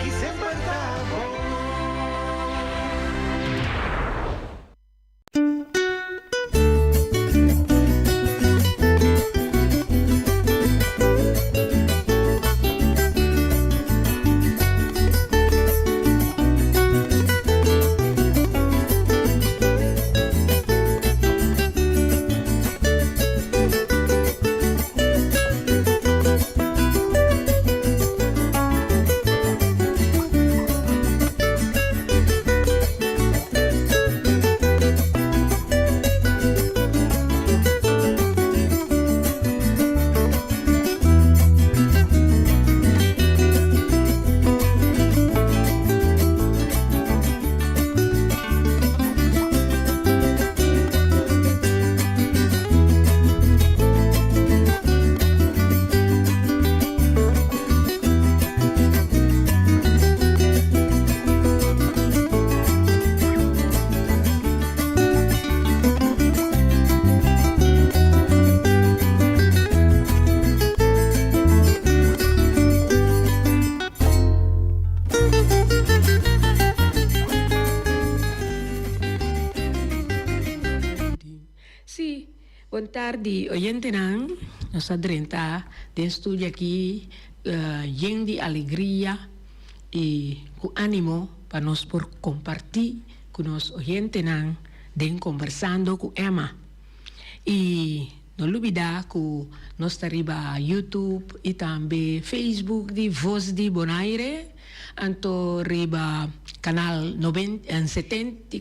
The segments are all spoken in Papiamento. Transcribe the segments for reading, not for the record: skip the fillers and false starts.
Esaki semper ta bon. Sí, bon tardi oyentenan. Nos a drenta den studio aki yen di alegria i ku animo pa nos por kompartí ku nos oyentenan den Kombersando ku Emma. I no lubidá ku nos ta riba YouTube i tambe Facebook di Voz di Bonaire, anto riba kanal 74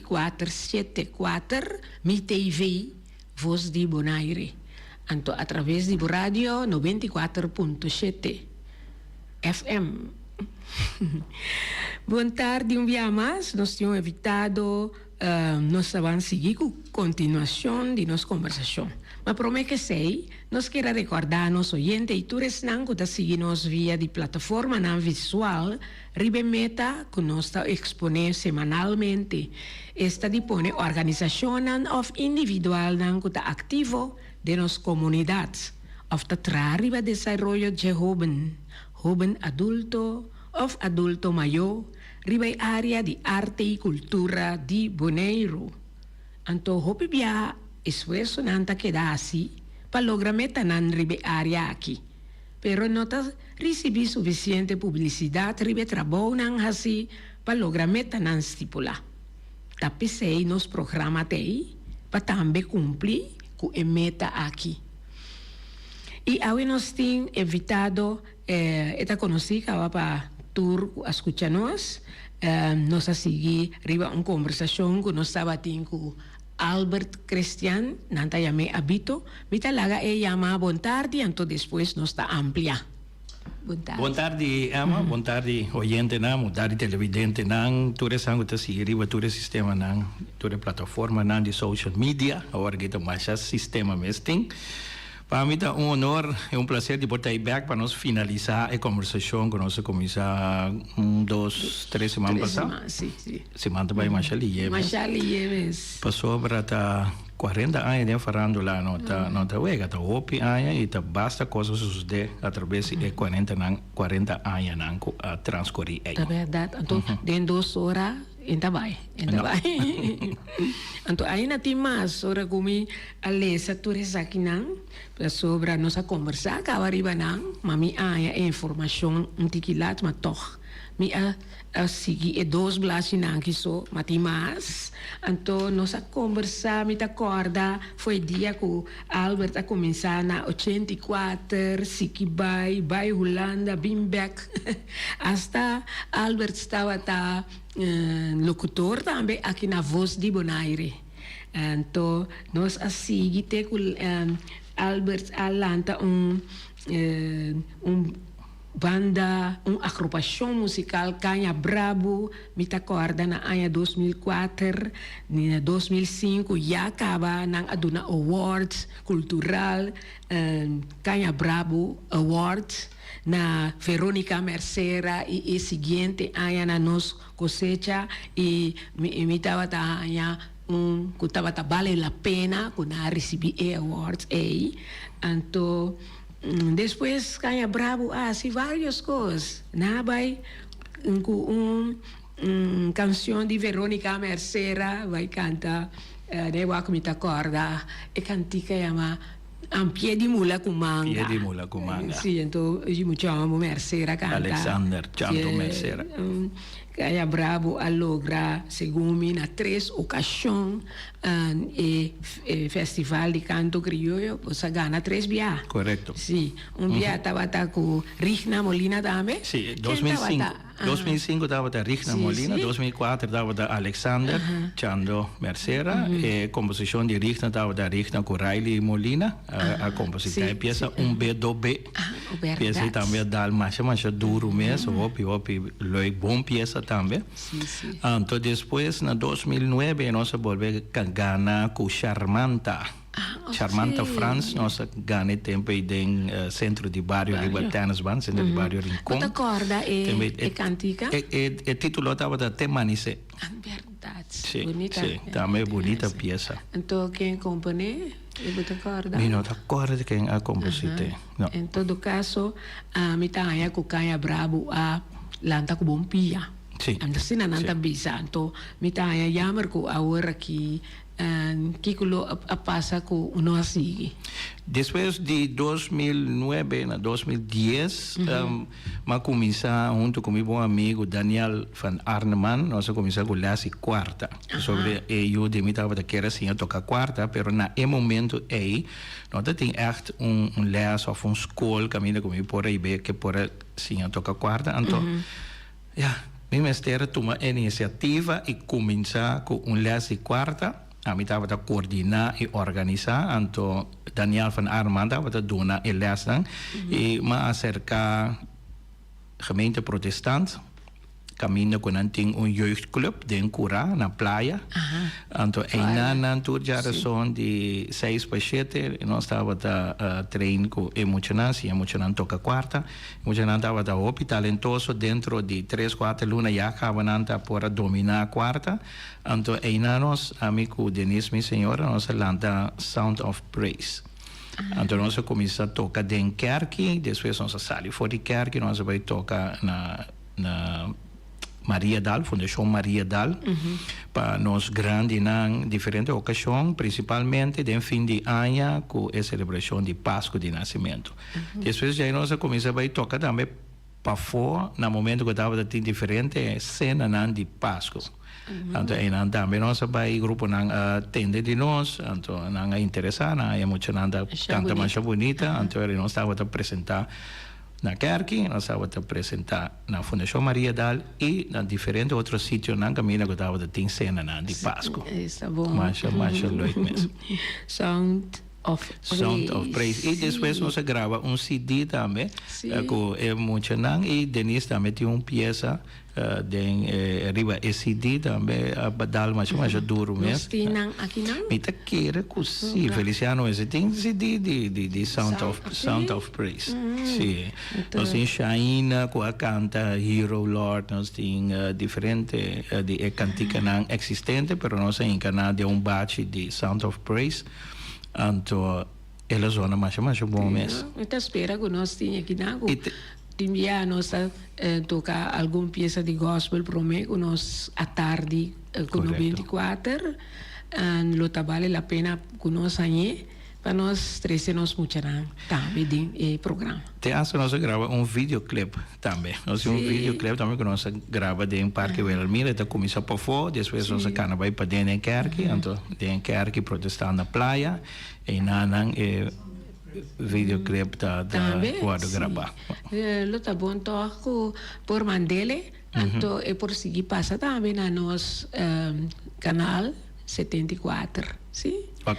siete kuater Mi TV Voz di Bonaire, anto atraves di bo radio 94.7 FM. Bon tardi un bia mas, nos tin un invitado. Nos ta ban sigui ku kontinuashon di nos kombersashon. Ma promé ku esei, nos kier a rekordá nos oyente i tur esnan ku ta sigui nos via di plataformanan visual riba e meta ku nos ta eksponé semanalmente, esta di pone organisashonnan òf individualnan ku ta aktivo den nos komunidat òf ta traha riba desaroyo dje hóben, hóben adulto òf adulto mayó riba e área di arte i kultura di Boneiru. Anto hopi biaha esfuersonan ta keda hasi pa logra metanan riba e área aki, pero no ta risibí sufisiente publisidat riba e trabounan hasi pa logra metanan stipulá. Ta p'esei nos programa t'ei pa tambe kumpli ku e meta aki. I awe nos tin invitado E ta konosí kaba pa tur ku a skucha nos. Nos a sigui riba un kombersashon ku nos tabatin ku Albert Christian, nan ta yam'é Abito. Mi ta laga e yama bon tardi, anto despues nos ta amplia. Bon tardi. Bon tardi Emma, bon tardi oyentenan, bon tardi televidentenan, tur esnan ku ta sigui riba tur e sistemanan, tur e plataformanan di social media, awor aki ta masha sistema mes tin. Pa mi ta un honor i un placer di por ta ei bek pa nos finalisa e conversacion cu nos a cuminsa un, dos, tres siman Tres pasa. siman, si, si. Siman ta bay masha liye mes. Masha liye mes. Pasobra ta cuarenta aña den farandula no ta no ta wega, ta hopi aña i ta basta cos a sucede atrabes di e cuarenta nan, cuarenta añanan cu a transcuri ei. Ta berdad, anto den dos ora E ta bai, e ta bai. Anto aina tin mas, ora ku mi a lesa tur esakinan, pasobra nos a kombersá kaba riba nan, ma mi haña e informashon un tiki lat, ma tòg mi a a sigui e dos blachinan aki so, ma tin mas. Anto nos a kombersá, mi ta kòrda for e dia ku Albert a kuminsá na 84, siki bai, bai Hulanda, bin bèk. Asta Albert tabata locutor tambe aki na Voz di Bonaire. Anto nos a sigui te cu Albert a lanta un un banda, un agrupacion musical Caña Brabo, mi ta corda na aña 2004, ni na 2005 ya caba nan a duna awards cultural Caña Brabo Awards. Na Veronica Mercera y e siguiente aña na nos cosecha y mi tabata haña un cu tabata bale la pena cu nan a ricibi e awards ey. Anto despues Caña Bravo a haci varios cos. Nan a bay. ku un kanshon di Veronica Mercera bai kanta den wak mi ta kòrda e kantika yama Pie di mula ku manga. Pie di mula ku manga. Si, anto e mucha hòmber Mercera kanta. Alexander Chanto Mercera. Kaya Bravo a logra segun mi na tres okashon e festival di kanto krioyo bo sa gana tres bia. Korekto. Si, un bia tabata ku Rigna Molina tambe. Si, 2005. 2005 tabata Rigna Molina, 2004 tabata Alexander Chando Mercera. E komposishon di Rigna tabata Rigna ku Riley Molina a kompositá e piesa Un B Do B. Piesa ei tambe a dal masha masha duru mes, hopi hopi leuk, bon piesa tambe. Anto despues na 2009 nos a bolbe gana ku Sharmanta. Sharmanta Frans nos a gana e tempo ei den Centro di Bario riba Tennisbaan, Centro di Bario Rincon. Bo ta corda e cantica? E titulo tabata Te Manisé. Berdad, Si, bunita. si, tambe bunita piesa. Anto ken componé? Bo ta corda? Mi no ta corda ken a composité, no. En todo caso, mi ta haña cu Caña Bravo a lanta cu bon pia. Si. Anto asina nan ta bisa. Anto mi ta haña jammer cu awor aki Kiko lo a pasa ku no a sigui? Despues di 2009 na 2010 mi a kuminsá huntu ku mi bon amigu Daniel van Arneman, nos a kuminsá ku les di kuarta. Pasobra e yu di mi tabata kier a siña toka kuarta, pero na e momentu ei no ta tin ègt un les òf un skol kaminda ku mi por a hib'é ke por a siña toka kuarta. Anto Ya, mi mester a tuma e inisiativa i kuminsá ku un lès di kuarta. Ami tabata koordiná i organisá, anto Daniel van Arman tabata duna e lèsnan. I mi a aserká Gemeente Protestant, kaminda ku nan tin un jeugdclub den Kurá, na playa. Anto einan nan tur djarason di seis pa shete nos tabata train ku e muchanan, siña muchanan toka kuarta. Muchanan tabata hopi talentoso, dentro di tres kuater luna ya kaba nan ta por a dominá kuarta. Anto einan nos, ami ku Denise mi señora, nos a lanta Sound of Praise. Anto nos a kuminsá toka den kèrki, despues nos a sali for di kèrki, nos a bai toka na na Mariadal, Fundashon Mariadal, pa nos grandinan diferente okashon, prinsipalmente den fin di aña ku e selebrashon di Pasku di Nasimentu. Despues djei nos a kuminsá bai toka tambe pafó na momento ku tabata tin diferente senanan di Pasku. Anto einan tambe nos a bai, gruponan a tende di nos, anto nan a interesá, nan a haña muchanan ta kanta masha bunita, anto nos tabata presentá Na kerki nos tabata presenta na Fundashon Mariadal i na diferente otro sitionan kaminda ku tabata tin senanan di Pasku. Esta bon. Masha masha leuk mes. Sound of Praise. Sound of Praise. I despues nos a graba un CD tambe ku e muchanan i Denise tambe tin un piesa Den riba e CD tambe a dal masha masha duro mes. Nos tin nan akinan? Mi ta kere ku si, Feliciano mester tin CD di di di Sound of Sound of Praise. Si. Nos tin Shaina ku a kanta Hero Lord, nos tin diferente di e kantikanan eksistente pero nos a hinka nan den un bachi di Sound of Praise. Anto el a zona masha masha bon mes. Mi ta spera ku nos tin akinan ku Tin bia nos ta toka algun piesa di gospel prome ku nos atardi ku no 24 lo ta bale la pena ku nos hañ'é pa nos trese nos muchanan tambe den e programa. Te asta nos a graba un videoclip tambe. Nos tin un videoclip tambe ku nos a graba den Parke Wilhelmina. E ta kuminsá pafó, despues nos a kana bai paden den kerki, anto den kerki protestant na playa, einan nan e. Videoclip ta wòrdu grabá. Lo ta bon tòg ku por mand'é, anto e por sigui pasa tambe na nos kanal 74, sí? Ok.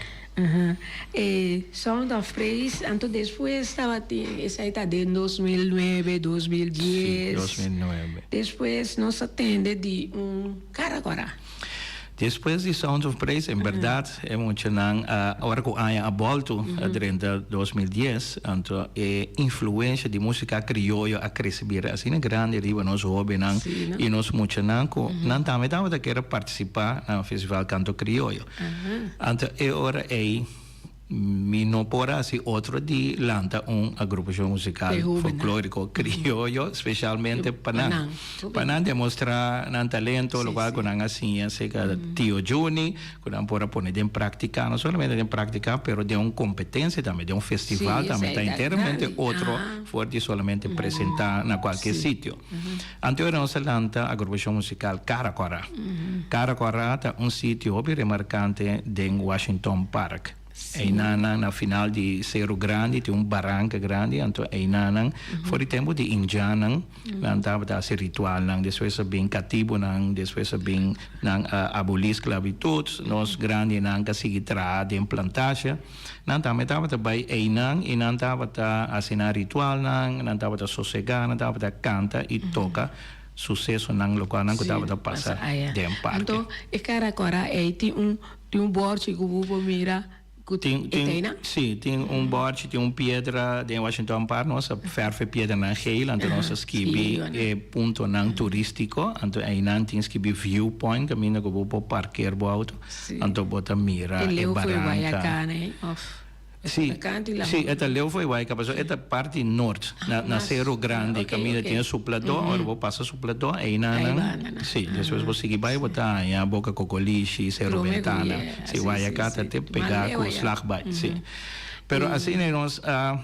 E Sound of Praise, anto despues tabatin, esei ta den 2009, 2010. Sí, 2009. Despues nos a tende di un kara kòrá. Despues di Sounds of Praise, en berdad e muchanan a, ora cu aña a bolto a drenta 2010, anto e influencia di musica crioyo a crece bira asina grandi riba nos hobennan y nos muchanan cu nan tambe tabata kier a participa na Festival Canto Crioyo. Anto e ora ey. Mi no por hasi otro di lanta un agrupashon musikal folklóriko krioyo spesialmente pa nan. Pa nan demostrá nan talento, lokual ku nan a siña serka Tio Juni, ku nan por a pone den práktika, no solamente den práktika pero den un kompetensia tambe, den un festival tambe ta enteramente otro for di solamente presentá na kualke sitio. Anto ora nos a lanta agrupashon musikal Kara Kòrá. Kara Kòrá ta un sitio hopi remarkante den Washington Park. Einanan na final di Seru Grandi tin un baranka grandi, anto einanan for di tempu di indjannan nan tabata hasi ritualnan. Despues a bin katibunan, despues a bin nan a abolí sklabitut, nos grandinan ka sigui traha den plantashe. Nan tambe tabata bai einan i nan tabata hasi nan ritualnan, nan tabata sosegá, nan tabata kanta i toka susesonan lokualnan ku tabata pasa den parke. Anto e kara kòrá ei tin un tin un bòrchi ku bo por mira ku Tin, e tin, ta einan? sí, tin un bòrchi, tin un piedra den Washington Park, nos a fèrf e piedranan geel, anto nos a skibi e puntonan turístiko, anto einan tin skibi viewpoint kaminda ku bo por parker bo outo. Anto bo ta mira E e leu for e baranka. Guayacán ei of Sí, ta kanti la sí, e ta leu for e Guayacán, pasobra e ta parti nort, na na mas Cerro Grande, ok kaminda ok tin e supladó, ora bo pasa supladó, einan Ei nan, banda nan sí, despues bo sigui bai bo ta haña Boca Cocolishi, Cerro Prome ku Ventana, yeah, sí, sí sí Guayacán ta sí, te mas pegá leu ku aya. Slagbaai, sí. Pero asina nos a.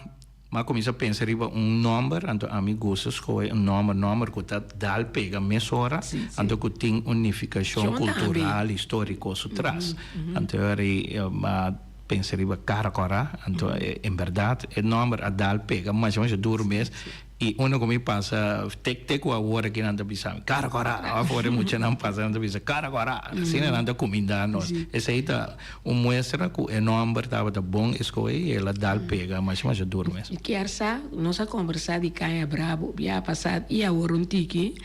M'a kuminsá pensa riba un nòmber, anto ami gusta skohe un nòmber, nòmber ku ta dal pega mesora, anto ku tin un nifikashon kultural, históriko su tras. Anto e ora ei m'a pensa riba Kara Kòrá, anto en bèrdat e nòmber a dal pega masha masha duru mes, i unda ku mi pasa te te ku awor aki nan ta bisa mi Kara Kòrá, òf ora e muchanan pasa nan ta bisa Kara Kòrá, asina nan ta kumindá nos. Esei ta. Un muestra ku e nòmber tabata bon eskohe i el a dal pega masha masha duru mes. Mi kier sa, nos a kombersá di Caña Brabo bia pasá i awor un tiki,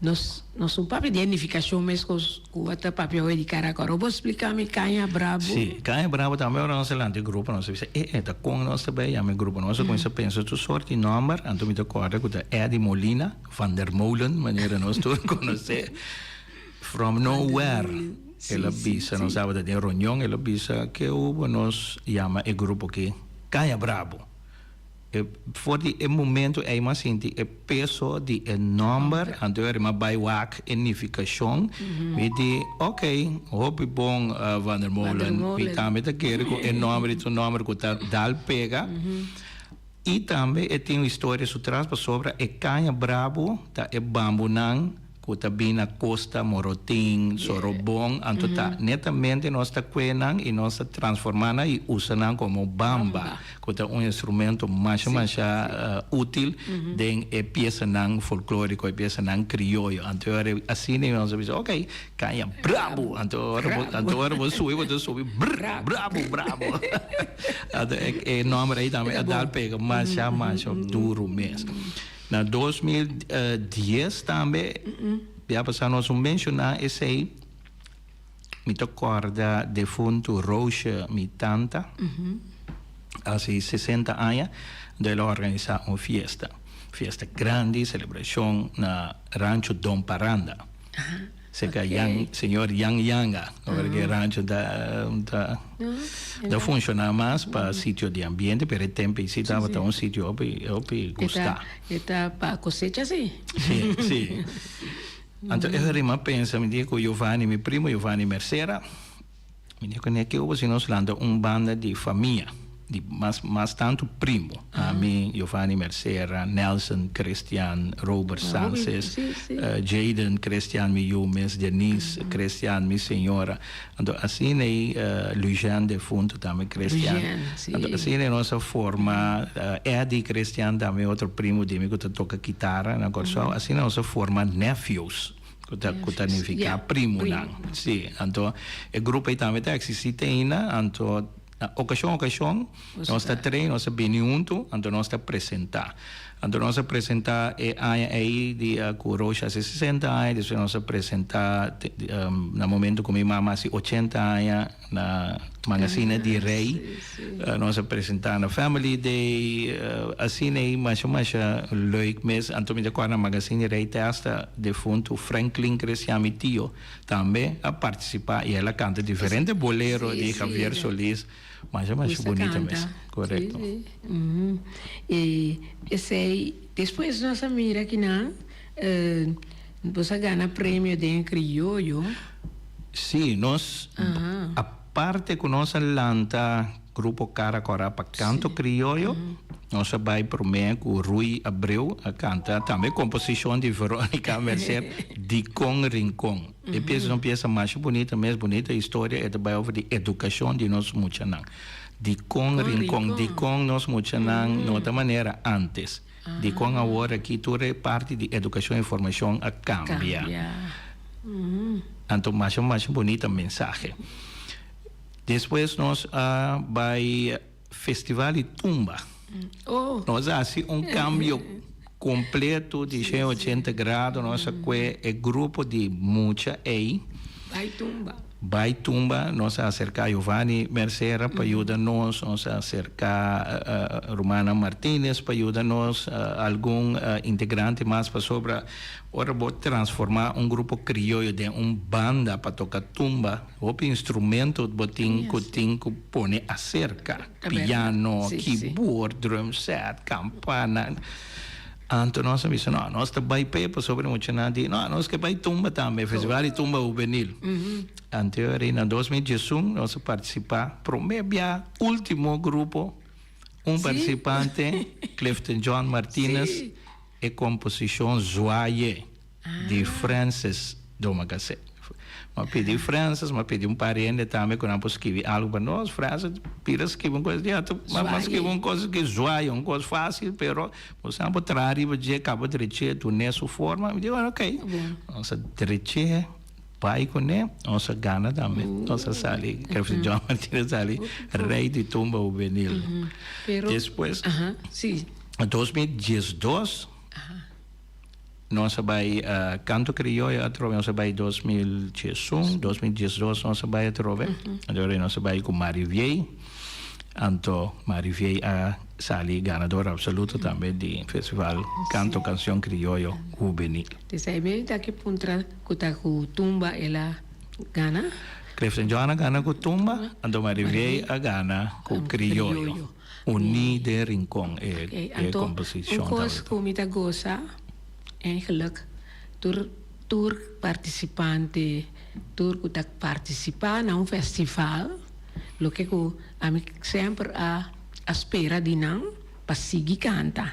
nos nos un papia di e nifikashon meskos ku a ta papia hoy di Karakoro. Bo splika mi Caña Brabo? Sí, Caña Brabo tambe ora nos a lanta e grupo nos a bisa e e ta kon nos ta bai yama e grupo. Nos a kuminsá pensa tur sort di nòmber, anto mi ta kòrda ku ta Eddie Molina, Van der Molen manera nos tur konosé. From nowhere el a bisa, nos tabata den reunion, el a bisa ke hubo nos yama e grupo aki Caña Brabo. E for di e momento ey mi a sinti e peso di e nomber, anto e mi a bay wak e nificacion, mi di ok, hopi bon Van der Molen, mi tambe ta kere cu e nomber ta un nomber cu ta dal pega. I tambe e tin un historia su tras pasobra e caña brabo ta e bambunan cu ta bin na costa Morotin, Sorobon, anto ta netamente nos ta cue nan y nos ta transforma nan y usa nan como bamba, cu ta un instrumento masha masha util den e piesanan folklorico, e piesanan crioyo. Anto e ora asina nos a bisa ok, Caña brabo! Anto ora bo, anto ora bo subi, bo ta subi brr, brabo, brabo. Anto e, e nomber ei tambe a dal pega masha, masha duro mes. Na 2010 tambe, bia pasá nos un menshoná esei, mi ta kòrda defuntu Roosje, mi tanta, hasi 60 aña, anto el a organisá un fiesta. Fiesta grandi, selebrashon na Rancho Don Paranda. Cerca Jan, señor Jan Yanga. Ahora que rancho ta, ta, ta funciona mas pa sitio di ambiente, pero e tempo sí tabata un sitio hopi, hopi gusta. E ta pa cosecha sí. Sí, sí. Anto e rima pensa, mi di cu Giovanni, mi primo Giovanni Mercera, Mi di ku neke obo si nos lanta un banda di famia, di mas mas tantu primo. Ami, Giovanni Mercera, Nelson, Christian, Robert Sances, Jayden, Christian mi yu mes, Denise, Christian mi señora. Anto asina ei Lujean defuntu tambe Christian. Anto asina ei nos a forma, Eddy Christian tambe otro primo di mi ku ta toka kitara na Kòrsou. Asina nos a forma Nephews. Ku ta ku ta nifiká primonan. Sí, anto e grupo ei tambe ta eksistí te ainda, anto na okashon okashon nos ta train, nos ta bini huntu, anto nos ta presentá. Anto nos a presentá e aña ei di ku Roosje hasi sesenta aña, despues nos a presentá na momento ku mi mama hasi ochenta aña na Mangasina di Rei, nos a presentá na Family Day, asina ei masha masha leuk mes. Anto mi ta kòrda na Mangasina di Rei te hasta defuntu Franklin Christian, mi tio, tambe a partisipá i el a kanta diferente bolero di Javier Solís. Masha masha Gusta bunita mes. canta. Correcto. Sí, sí. Y esey, despues nos a mira kinan, bos a gana premio den crioyo. Sí, nos, aparte cu nos a lanta Grupo Cara Cora pa canto crioyo, nos a bay prome cu Rui Abreu a canta tambe composicion di Veronica Merced, Dicon Rincon. E pieza ta un pieza masha bunita mes, bunita historia, e ta bay over di educacion di nos muchanan. Dicon Rincon, dicon nos muchanan no ta manera antes, dicon awor aki tur e parti di educacion y formacion a cambia. Anto masha masha bunita mensahe. Despues nos a bai Festival di Tumba. Nos a hasi un cambio completo di 180 grado. Nos a cue e grupo di mucha ey. Bai Tumba. Bai Tumba. Nos a acerca Giovanni Mercera pa yuda nos. Nos a acerca Romana Martinez pa yuda nos. Algun integrante mas pasobra ora bo transforma un grupo crioyo den un banda pa toca tumba. Hopi instrumento bo tin ku tin ku pone aserka, piano, keyboard, drum set, kampana. Anto nos a bisa, no, nos ta bai p'e pasobra e muchanan di, no, nos ke bai tumba tambe, Festival di Tumba Hubenil. Anto ora na 2011 nos a partisipá promé bia, último grupo, un partisipante, Clifton John Martinez, e komposishon Zwaye. Di Francis Domacassé. M'a pidi Francis, m'a pidi un par hende tambe ku nan por skibi algu pa nos. Francis pira skibi un kos di ato, m'a skibi un kos ki zwaai, un kos fásil, pero bo sa bo traha riba dje, kaba drech'é, dun'é su forma. Mi di, bueno, okey. Nos a drech'é, bai kuné, nos a gana tambe. Nos a sali, Clifford John Martinez a sali rei di tumba hubenil. Despues, 2012. Nos a bai Canto Crioyo atrobe, nos a bai 2011, 2012 nos a bai atrobe. Anto ora nos a bai ku Mari Viey. Anto Mari Viey a sali ganador absoluto tambe di Festival Canto Cancion Crioyo Hubenil. Esei mi ta ke puntra ku ta ku tumba el a gana? Clifton John a gana ku tumba, anto Mari Viey a gana ku crioyo. Uní den Rincon e Anto komposishon un kos tabata. ku mi ta gosa eigenlijk tur tur partisipante tur ku ta partisipá na un festival loke ku ami semper a a spera di nan pa sigui kanta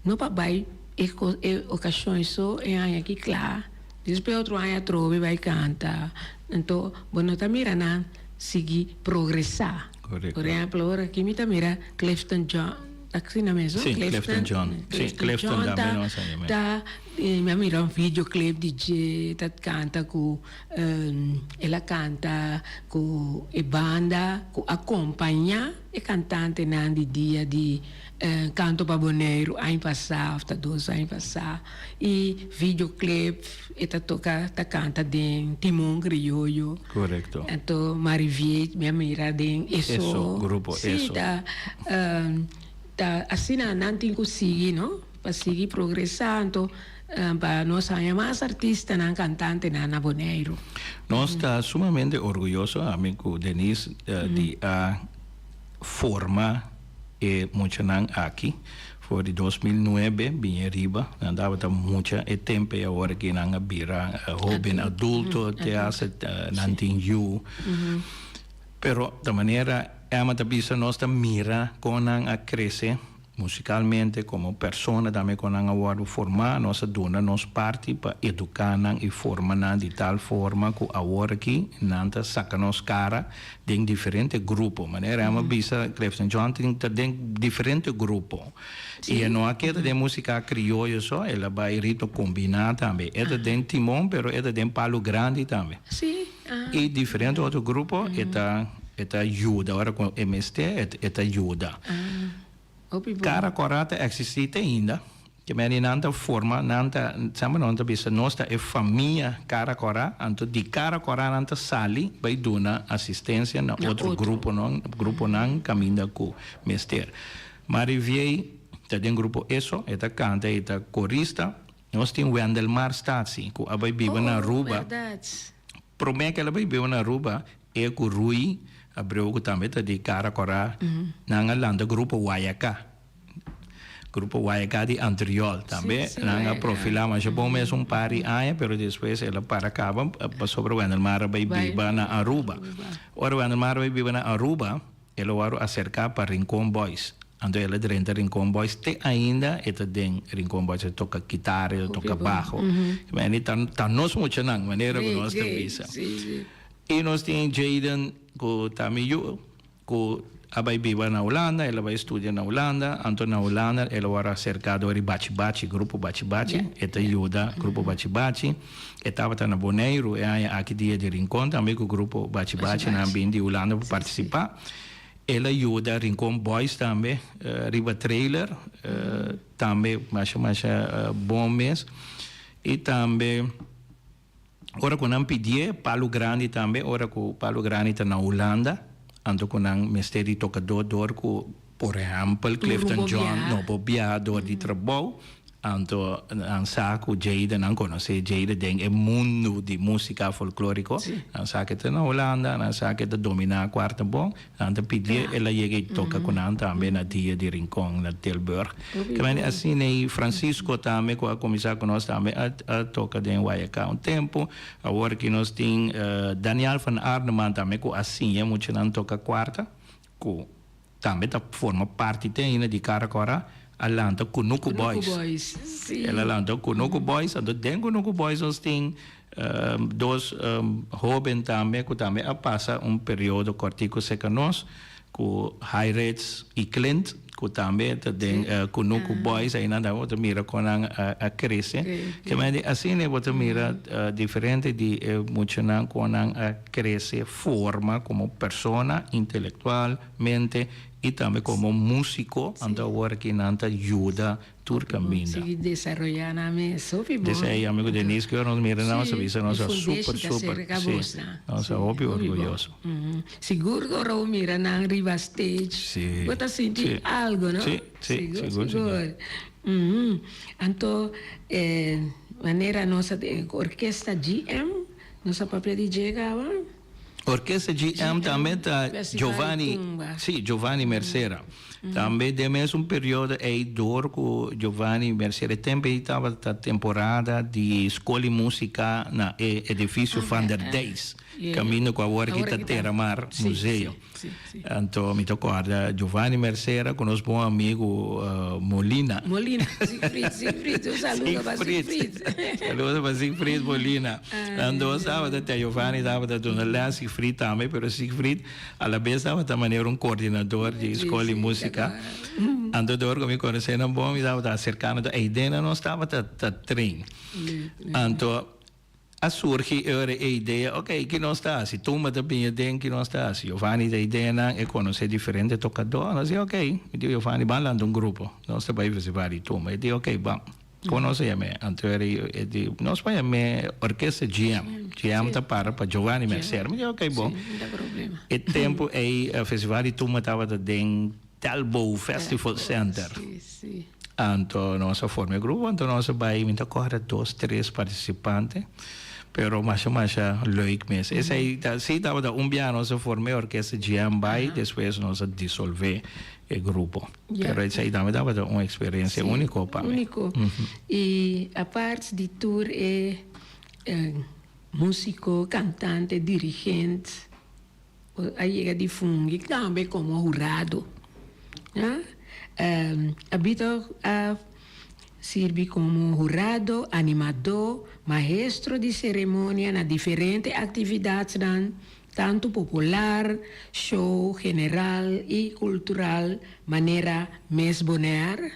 no pa bai e kos e okashon so e aña aki kla despues otro aña atrobe bai kanta anto bo no ta mira nan sigui progresá. Correcto. Por ehemplo, ora aki mi ta mira Clifton John, asina mes, no? Sí, Clifton John. Sí, Clifton John tambe ta, nos a yama. ta, mi a mira un videoclip di dje, ta canta cu, el a canta cu e banda cu a compaña e cantantenan di dia di Canto pa Boneiru aña pasa of ta dos aña pasa. Y videoclip e ta toca, ta canta den Timon Crioyo. Correcto. Anto Mariviet mi a mira den Eso. Eso, grupo Sí, Eso. ta, ta asina nan tin cu sigui, no? Pa sigui progresa, anto pa nos haña mas artistanan, cantantenan na Boneiru. Nos ta sumamente orguyoso, ami cu Denise, di a forma E muchanan aki for di 2009 bini ariba, nan tabata mucha e tempo ei, awor aki nan a bira hoben adulto, te hasta nan tin yu. Pero ta manera Emma ta bisa nos ta mira kon nan a krese musicalmente como persona tambe kon nan a wordo forma, nos a duna nos parti pa educa nan y forma nan di tal forma cu awor aki nan ta saca nos cara Den diferente grupo. Manera Emma bisa, Clifton John tin ta den diferente grupo. Y e no a keda den musica crioyo so, el a bay ritmo combina tambe. E ta den timon, pero e ta den palo grandi tambe. Y diferente otro grupo e ta e ta yuda ora cu e mester e ta yuda. Cara Cora ta existi te ainda. Ke meni nan ta forma, nan ta, semper nan ta bisa nos ta e famia Cara Cora, anto di Cara Cora nan ta sali bai duna asistencia na otro gruponan, gruponan caminda cu mester. Mariviey ta den grupo Eso, e ta canta, e ta corista. Nos tin Wendelmar Statie cu a bai biba na Aruba. Prome cu el a bai biba na Aruba, e cu Rui. Abreu ku tambe ta di Kara Kòrá, nan a lanta grupo Guayacá. Grupo Guayacá di Antriol tambe nan a profilá masha bon mes un par di aña pero despues el a para kaba pasobra Wendelmar a bai biba na Aruba. Ora Wendelmar a bai biba na Aruba el a wòrdu aserká pa Rincon Boys. Anto el a drenta Rincon Boys te ainda e ta den Rincon Boys e ta toka kitara e ta toka baho. Ta nos muchanan manera ku nos ta bisa. I nos tin Jayden ku ta mi yu ku a bai biba na Hulanda, el a bai studia na Hulanda, anto na Hulanda el a wòrdu aserká dor di Bachi Bachi, grupo Bachi Bachi, e ta yuda grupo Bachi Bachi, e tabata na Boneiru e aña aki dia di Rincon tambe ku grupo Bachi Bachi nan bin di Hulanda pa partisipá, el a yuda Rincon Boys tambe riba trailer, tambe masha masha bon mes, i tambe. Ora ku nan pidié palu grandi tambe, ora ku palu grandi ta na Hulanda, anto ku nan mester di tokadó dor ku, por ehèmpel, Clifton John no por biaha dor di trabou, anto nan sa ku Jada, nan konosé Jada den e mundu di músika folklóriko, nan sa ku e ta na Hulanda, nan sa ku e ta dominá kuarta bon, Nan ta pidié el a yega i toka ku nan tambe na dia di Rincon na Tilburg. Kemende asina i Francisco tambe ku a kuminsá ku nos tambe a a toka den Guayacá un tempu. Awor ki nos tin Daniel van Arneman tambe ku a siña muchanan toka kuarta ku tambe ta forma parti te ainda di Kara Kora a lanta Kunuku Boys. El a lanta Kunuku Boys anto den Kunuku Boys nos tin Dos hoben tambe ku tambe a pasa un periodo kòrtiku serka nos, ku Hyrets i Clint, ku tambe ta den Kunuku Boys, einan tambe bo ta mira kon nan a krese. Kemey asina bo ta mira diferente di e muchanan kon nan a krese, forma komo persona intelektualmente i tambe komo músiko, anto awor aki nan ta yuda Tur caminda. Sigui desaroya nan mes hopi bon. Desei amigo Denise cu nos mira nan nos a bisa nos a super super si nos a hopi orguyoso. Sigur cu ora bo mira nan riba stage bo ta sinti algo no? Si si sigur sigur. Anto manera nos a orkesta GM nos a papia di dje caba. Orkesta GM tambe ta Giovanni, si, Giovanni Mercera. Tambe den mesun periodo ei dor ku Giovanni Mercera, e tempu ei tabata temporada di skol di musika na e edifisio Van der Dijs, kaminda ku awor aki ta Terramar Museo. Anto mi ta kòrda Giovanni Mercera ku nos bon amigu Molina. Molina, Siegfried, Siegfried, un saludo pa Siegfried. Saludo pa Siegfried Molina. Nan dos tabata te, Giovanni tabata duna lès, Siegfried tambe, pero Siegfried alabes tabata manera un koordinador di skol di músika. Anto dor ku mi konosé nan bon mi tabata aserká nan, eidena nos tabata ta train. Anto. A surgi e ora e idea, ok, ki nos ta hasi? Tumba ta bini aden, ki nos ta hasi? Giovanni ta ideanan, e konosé diferente tokadó. Nos di, ok, mi di Giovanni, ban lanta un grupo. Nos ta bai festival di tumba. E di, ok, ban. Kon nos a yam'é? Anto e di, nos por yam'é Orkesta GM. GM ta para pa Giovanni Mercera. Mi di, ok, bon. E tempu ei festival di tumba tabata den Telbo Festival Center. Anto nos a forma e grupo, anto nos a bai, mi ta kòrda dos, tres partisipante, pero masha masha leuk mes. Esei ta, si tabata un biaha nos a forma e orkesta GM bai, despues nos a disolve e grupo. Pero esei tambe tabata un eksperensia úniko pa mi. Úniko. I apart di tur e músiko, kantante, dirigent, Bo a yega di fungi tambe komo hurado. Abito a sirbi komo hurado, animadó, maestro di seremonia na diferente aktividatnan, tantu popular, show general i kultural manera Miss Bonaire,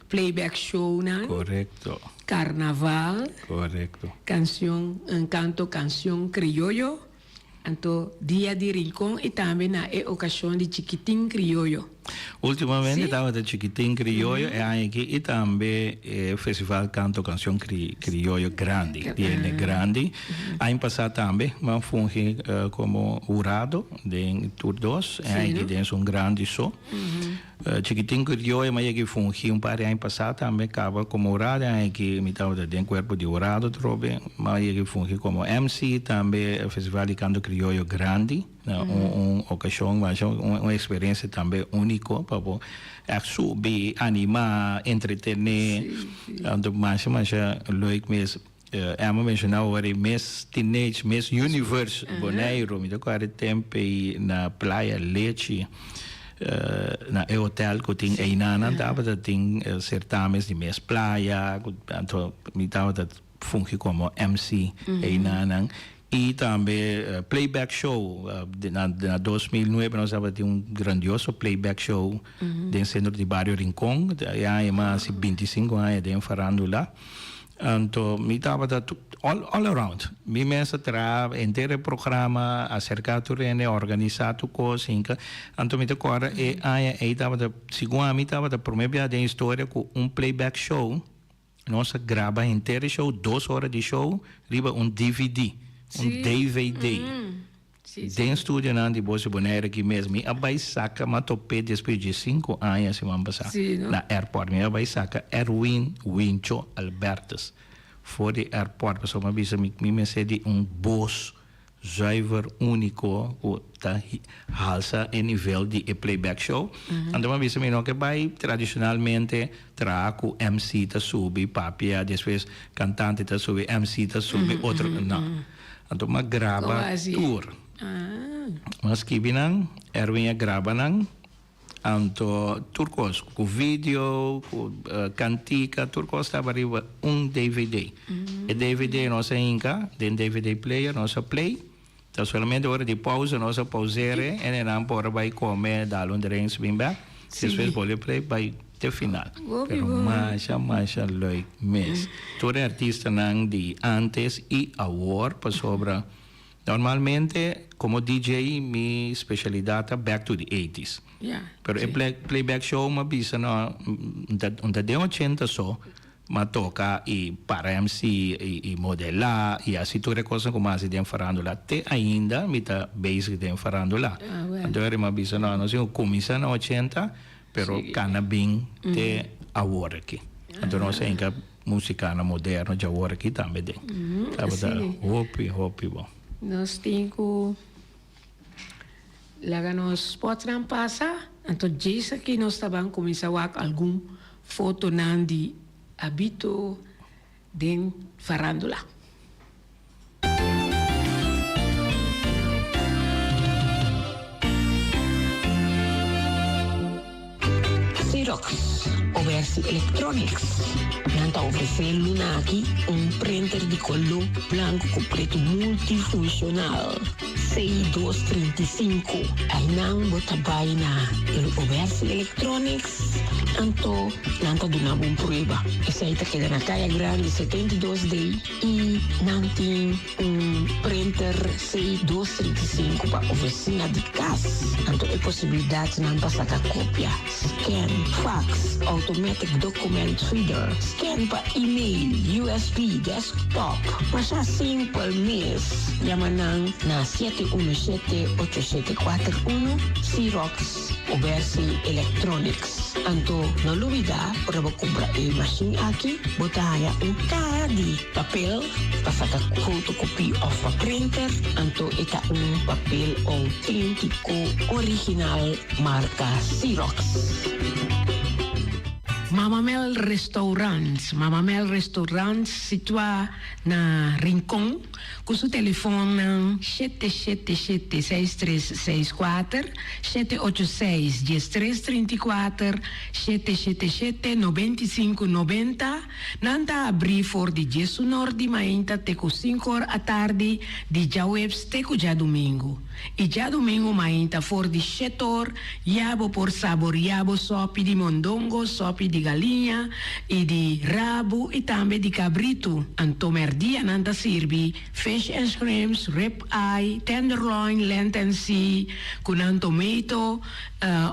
playback shownan, karnaval, kansion, kanto kansion krioyo. Anto dia di Rincon y tambe na e ocasion di Chikitin Crioyo. Ultimamente tabata Chikitin Crioyo e aña aki y tambe e Festival Canto Cancion Crioyo Grandi, di hende grandi. Aña pasa tambe mi a fungi como hurado den tur dos, e aña aki den esun grandi so. Chikitin Crioyo mi a yega fungi un par di aña pasá tambe kaba komo hurado aña aki mi tabata den kuerpo di hurado atrobe mi a yega fungi komo MC tambe festival di kanto krioyo grandi. Na un un okashon masha un un eksperensia tambe úniko pa bo ègt subi, animá, entretené. Anto masha masha leuk mes. Emma menshoná ora e mes teenage, mes universe Boneiru. Mi ta kòrda e tempu ei na Playa Lechi na e hotel ku tin einanan tabata tin sertames di mes playa anto mi tabata fungi komo MC einanan i tambe playback show na 2009 nos tabata tin un grandioso playback show den sentro di bario Rincon e aña mas 25 aña den farandula. Anto mi tabata all all around. Mi mes a traha henter e programa, aserká tur hende, organisá tur kos, hinka. Anto mi ta kòrda e aña ei tabata, segun ami tabata promé biaha den historia ku un playback show, nos a graba henter e show, dos ora di show, riba un dvd, un dvd. Den studionan di Bos di Bonaire aki mes mi a bai saka m'a top'é despues di sinku aña siman pasá na airport. Mi a bai saka Erwin Wincho Albertus for di airport pasobra mi a bisa mi mi mester di un bos zuiver úniko ku ta halsa e nivel di e playback show. Anto mi a bisa mi no ke bai tradishonalmente traha ku MC ta subi papia despues kantante ta subi MC ta subi otro no. Anto m'a graba tur. M'a skibi nan, Erwin a graba nan. Anto tur kos, ku video, ku kantika, tur kos tabata riba un dvd. E dvd nos a hinka den dvd player, nos a play. Ta solamente ora di pausa nos a pausere en nan por a bai kome, dal un drinks, bin bek. Despues bolbe play bai te final. Pero masha masha leuk mes. Tur e artistanan di antes y awor pasobra normalmente como DJ mi specialidad ta back to the eighties. Pero e playback show mi a bisa no un ta den ochenta so M'a toca y para MC y modela y haci tur e cosnan cu m'a haci den farandula. Te ainda mi ta bezig den farandula. Anto eri m'a bisa no, nos tin cu cuminsa na ochenta pero cana bin te awor aki. Anto nos a hinca musicana moderno djawor aki tambe den. Tabata hopi hopi bon. Nos tin cu Laga nos spotnan pasa, anto djis aki nos ta ban kuminsá wak algun fotonan di Abito den farándula. Xerox, Obersi Electronics, nan ta ofresé luna aki un printer di koló blanku ku pretu multifunshonal C235. Einan bo ta bai na el Obersi Electronics, anto nan ta duna bo un prueba. Esei ta keda na Kaya Grandi 72D i nan tin. Un printer C235 pa oficina di cas, anto e posibilidadnan pa saca copia, scan, fax, automatic document reader, scan pa email, USB, desktop. Masha simpel mes, yama nan na 717-8741, Xerox Obersi Electronics. Anto no lubida ora bo cumpra e machine aki, bo ta haya un caha di papel. Pa saka fotokopie òf pa printer, anto e ta un papel outéntiko original marka Xerox. Mama Mel Restaurant, Mama Mel Restaurant situá na Rincon ku su telefonnan 777 6364, 786 1334, 777 9590. Nan ta abrí for di diesunor di mainta te ku sinkor atardi di djaweps te ku djadumingu. I djadumingu mainta for di shetor ya bo por saboriá bo sòpi di mondongo, sòpi di galiña i di rabu i tambe di kabritu. Anto mèrdia nan ta sirbi fish and shrimps, rib eye, tenderloin, lent and sea ku nan tomato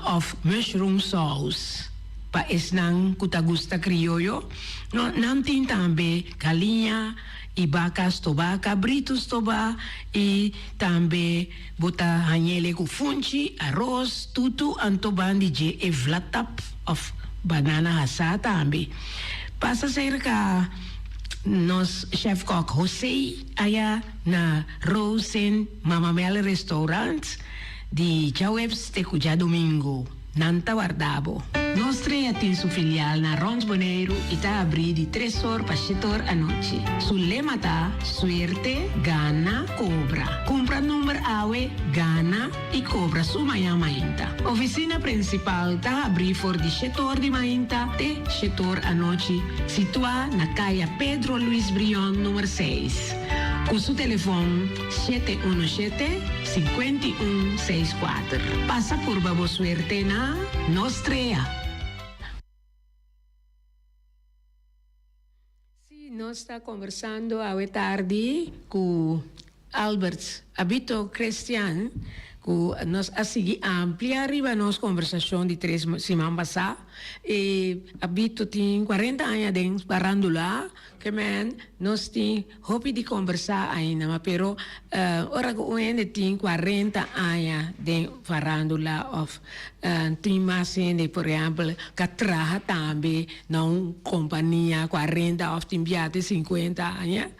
òf mushroom sauce. Pa esnan ku ta gusta krioyo, no, nan tin tambe galiña i baka stobá, kabritu stobá i tambe bo ta hañ'ele ku funchi, aros, tutu, anto ban di dje e vlatap òf banana hasá tambe. Pasa serka. Nos chef kok José aya na Rosen Mama Mel Restaurant di djaweps te ku djadomingo. Nan ta warda bo. Nos Trea tin su filial na rond Boneiru i ta abrí di tres or pa shete or anochi. Su lema ta, Suerte, gana, kobra. Kumpra number awe, gana i kobra su mañan mainta. Ofisina prinsipal ta habrí for di shete or di mainta te shete or anochi, situá na Kaya Pedro Luis Brion number seis. Ku su telefon 717 51 64. Pasa purba bo suerte na Nos Trea. Sí, nos ta conversando awe tardi cu Albert Abito Christian, cu nos a sigui amplia riba nos conversacion di tres siman pasa. E Abito tin cuarenta aña den parandula, ke men nos tin hopi di conversa ainda, ma pero ora cu un hende tin cuarenta aña den farandula of tin mas hende, por ehempel, ca traha tambe na un compania cuarenta of tin bia te cincuenta aña,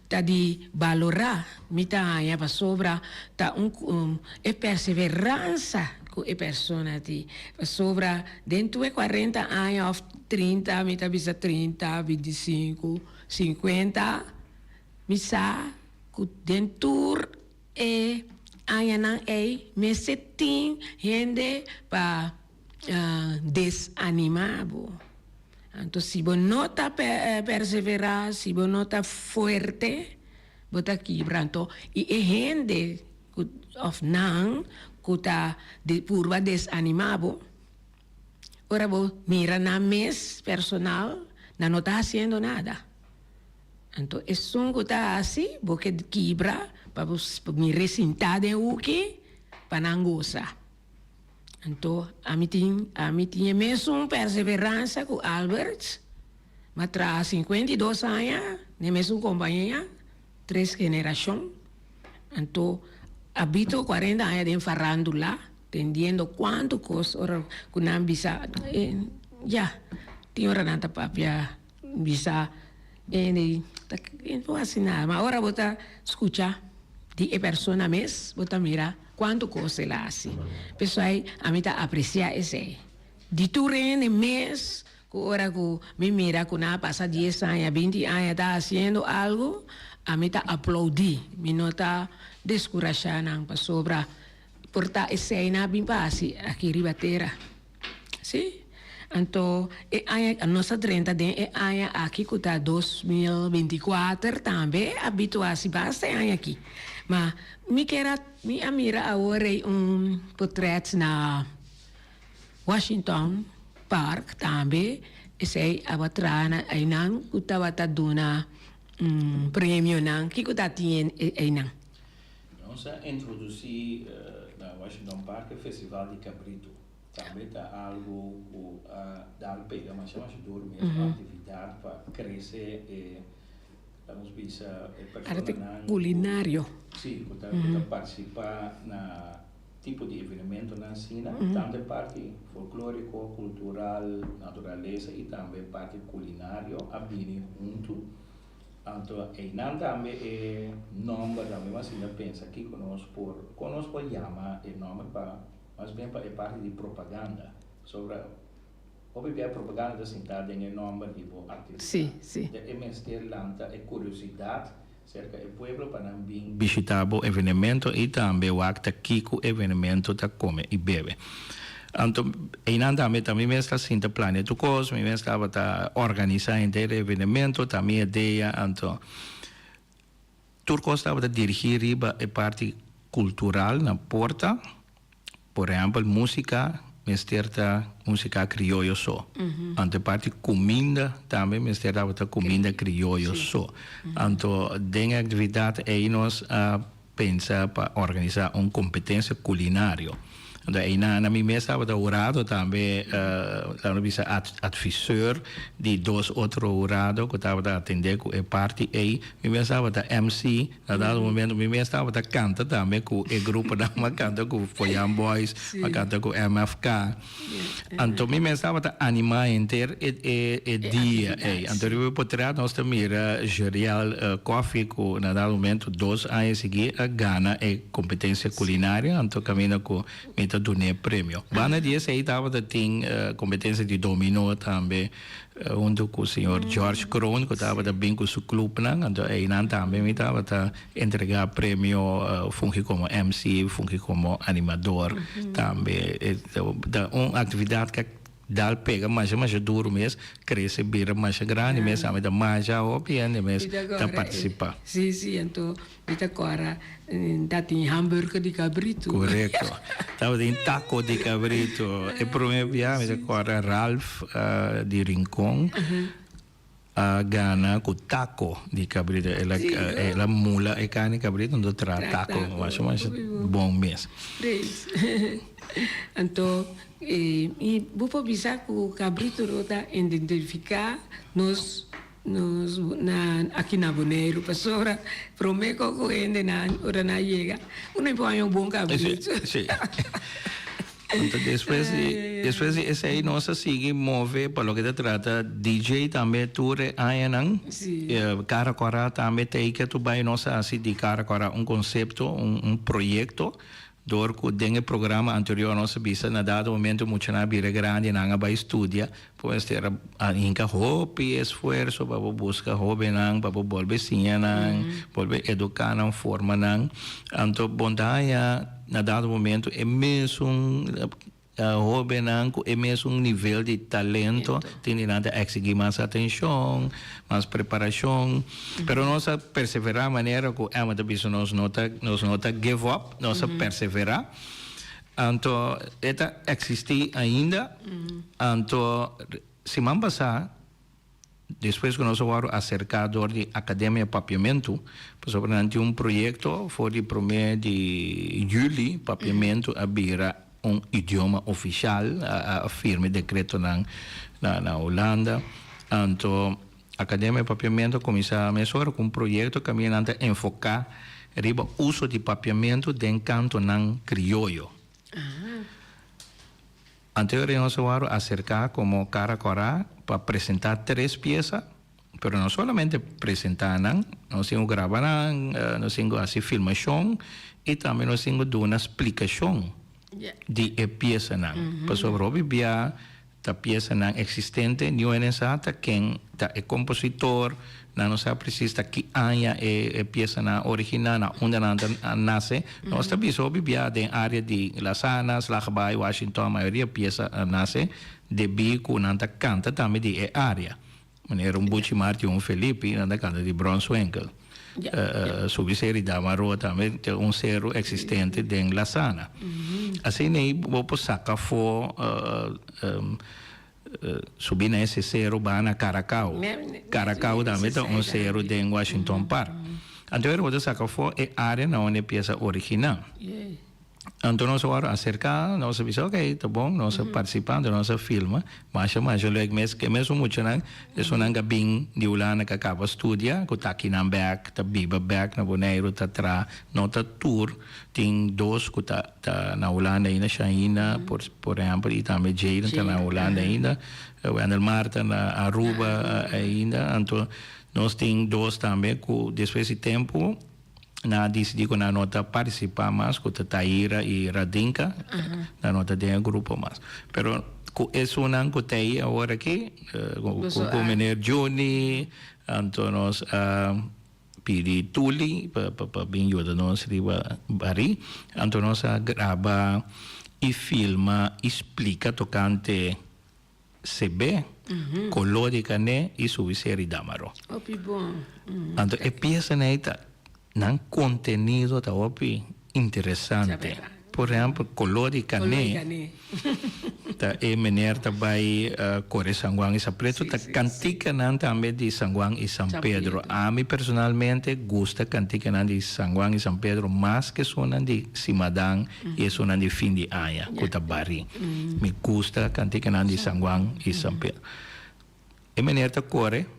ta di balora. Mi ta haña pasobra ta un e perseveransa cu e persona tin. Pasobra den tur e cuarenta aña of trinta, mi ta bisa trinta, binticinco, cincuenta, mi sa cu den tur e añanan ey mester tin hende pa desanima bo. Anto si bo no ta persevera, si bo no ta fuerte, bo ta kibra. Anto y e hende cu of nan cu ta purba desanima bo, ora bo mira nan mes personal, nan no ta haciendo nada. Anto esun cu ta haci, bo ke kibra pa bo mira sinta den huki pa nan gosa. Anto ami tin ami tin e mesun perseveransa cu Albert, m'a traha 52 aña den e mesun compañia, tres generacion. Anto a bito 40 aña den farandula, tendiendo cuanto cos ora cu nan bisa ya, tin ora nan ta papia bisa e no haci nada, ma ora bo ta scucha di e persona mes bo ta mira. Cuanto cos el a haci. P'esai ami ta aprecia esei. Di tur hende mes cu ora cu mi mira cu nan a pasa dies aña, binti aña ta haciendo algo, ami ta aplaudi. Mi no ta descurasha nan pasobra por ta esei nan a bin pa haci aki riba tera. Si. Anto e aña, nos a drenta den e aña aki cu ta 2024 tambe a bitua haci basta e aña aki. Ma mi kier a, mi a mira awor ei un potret na Washington Park tambe, esei a traha na einan cu tabata duna premionan. Kico ta tin einan? Nos a introduci na Washington Park e Festival di Cabrito. Tambe ta algo cu a dal pega masha masha duro mes un actividad pa crece e laga bisa e personanan Arte culinario. Si, cu ta cu ta participa na tipo di evenementonan asina, tanto e parti folklorico, cultural, naturalesa y tambe e parti culinario a bini hunto. Anto eynan tambe e nomber tambe bo a sinta pensa kico nos por, con nos por yama e nomber pa. Mas bien pa e parti di propaganda. Pasobra hopi bia e propaganda ta sintá den e nòmber di bo aktividat. Sí, sí. Den e mester lanta e kuriosidat serka e pueblo pa nan bin bishitá bo evenemento i tambe wak ta kiko evenemento ta kome i bebe. Anto einan tambe ta mi mes ta sinta plania tur kos, mi mes tabata organisá henter e evenemento, ta mi idea, anto Tur kos tabata dirigí riba e parti kultural na porta. Por ehèmpel, músika mester ta músika krioyo so. Anto e parti kuminda tambe mester tabata kuminda krioyo so. Anto den e aktividat ei nos a pensa pa organisá un kompetensia kulinario. Anto einan mi mes tabata hurado tambe, laat nos bisa adviseur di dos otro hurado ku tabata atendé ku e parti ei. Mi mes tabata MC na dado momento, mi mes tabata kanta tambe ku e gruponan, mi a kanta ku Foyan Boys, mi a kanta ku MFK. Anto mi mes tabata animá henter e e e dia ei. Anto riba e potret nos ta mira Jeriel Coffie ku na dado momento dos aña sigui a gana e kompetensia kulinario anto kaminda ku mi ta dun'é premio. Banda di esei tabata tin kompetensia di dominó tambe huntu ku señor George Kroon ku tabata bin ku su klupnan anto einan tambe mi tabata Entrega premio fungi komo MC, fungi komo animador tambe. Ta un aktividat ku a dal pega masha masha duru mes, krese bira masha grandi mes, ami ta masha hopi hende mes ta partisipá. Si, si, anto mi ta kòrda ta tin hamburger di kabritu. Korekto. Tabatin tako di kabritu. E promé bia mi ta kòrda Ralph di Rincon. A gana ku tako di kabrito. El a el a mula e karni kabrito anto traha tako masha masha bon mes. Preis. Anto i bo por bisa ku kabrito lo ta identifiká nos nos na aki na Boneiru pasobra promé ku ku hendenan ora nan a yega uno por haña un bon kabrito. Si. Anto despues di despues di esei nos a sigui move pa loke ta trata DJ tambe tur e añanan. Kara Kora tambe tei ke tu bai nos a hasi di Kara Kora un konsepto, un un proyekto dor ku den e programa anterior nos a bisa na dado momento muchanan a bira grandi nan a bai studia por mester a hinka hopi esfuerso pa bo buska hobennan pa bo bolbe siña nan bolbe eduka nan forma nan anto bon ta haña Na dado momento e mesun hobennan ku e mesun nivel di talento tin di nan ta eksigí mas atenshon, mas preparashon. Pero nos a perseverá manera ku Emma ta bisa nos no ta nos no ta give up, nos a perseverá. Anto e ta eksistí ainda. Anto siman pasá. Despues ku nos a wòrdu aserká dor di Akademia Papiamentu, pasobra nan tin un proyekto for di promé di yüli papiamentu a bira un idioma ofishal, a firma e dekretonan na Hulanda. Anto Akademia Papiamentu a kuminsá mesora ku un proyekto kaminda nan ta enfoká riba uso di papiamentu den kantonan krioyo. Anterior nos a wòrdu aserká komo Kara Kòrá pa presentá tres piesa, pero no solamente presentá nan, nos tin ku graba nan, nos tin ku hasi filmashon i tambe nos tin ku duna splikashon di e piesanan. Pasobra hopi bia ta piesanan eksistente, niun hende sa ta ken ta e kompositor, Nan no sa precies ta ki aña e piesanan a originá, na unda nan ta nase. Nos ta bisa hopi bia den área di Lasana, Slagbaai, Washington, mayoria piesa a nase debí ku nan ta kanta tambe di e área. Manera un Buchi Marti, un Felipi, nan ta kanta di Bronswinkel. Subi Seri Damaroa tambe ta un seru eksistente den Lasana. Asina ei bo por saka afó. Subi na ese seru ba na Caracao. Caracao tambe ta un seru den Washington Park. Anto e roda saka afó e área na unda e piesa originá. Anto nos a wòrdu aserká, nos a bisa ok, ta bon, nos a partisipá, anto nos a filma. Masha masha lèk mes, ke mesun muchanan, esunnan ka bin di Hulanda ka kaba studia, ku ta akinan bèk, ta biba bèk na Boneiru, ta traha, no ta tur. Tin dos ku ta ta na Hulanda ainda, Shaina por por ehèmpel i tambe Jayden ta na Hulanda ainda, Wendel Mar ta na Aruba ainda. Anto nos tin dos tambe ku despues di tempu nan a disidí ku nan no ta partisipá mas, ku ta Taira i Radinka, nan no ta den e grupo mas. Pero ku esunnan ku ta ei awor aki, ku meneer Juni, anto nos a. Pidi Tuli pa pa bin yuda nos riba barí. Anto nos a graba i filma i splika tokante CB, koló di kané i subi seri Damaro. Hopi bon. Anto e piesanan ei ta, nan kontenido ta hopi interesante. Por ehèmpel, koló di kané. Ta e meneer ta bai kore San Juan y San Preto. Ta kantikanan tambe di San Juan y San Pedro. Ami personalmente gusta kantikanan di San Juan y San Pedro mas ke esunnan di Simadan y esunnan di fin di aña ku ta barí. Mi gusta kantikanan di San Juan y San Pedro. E meneer ta kore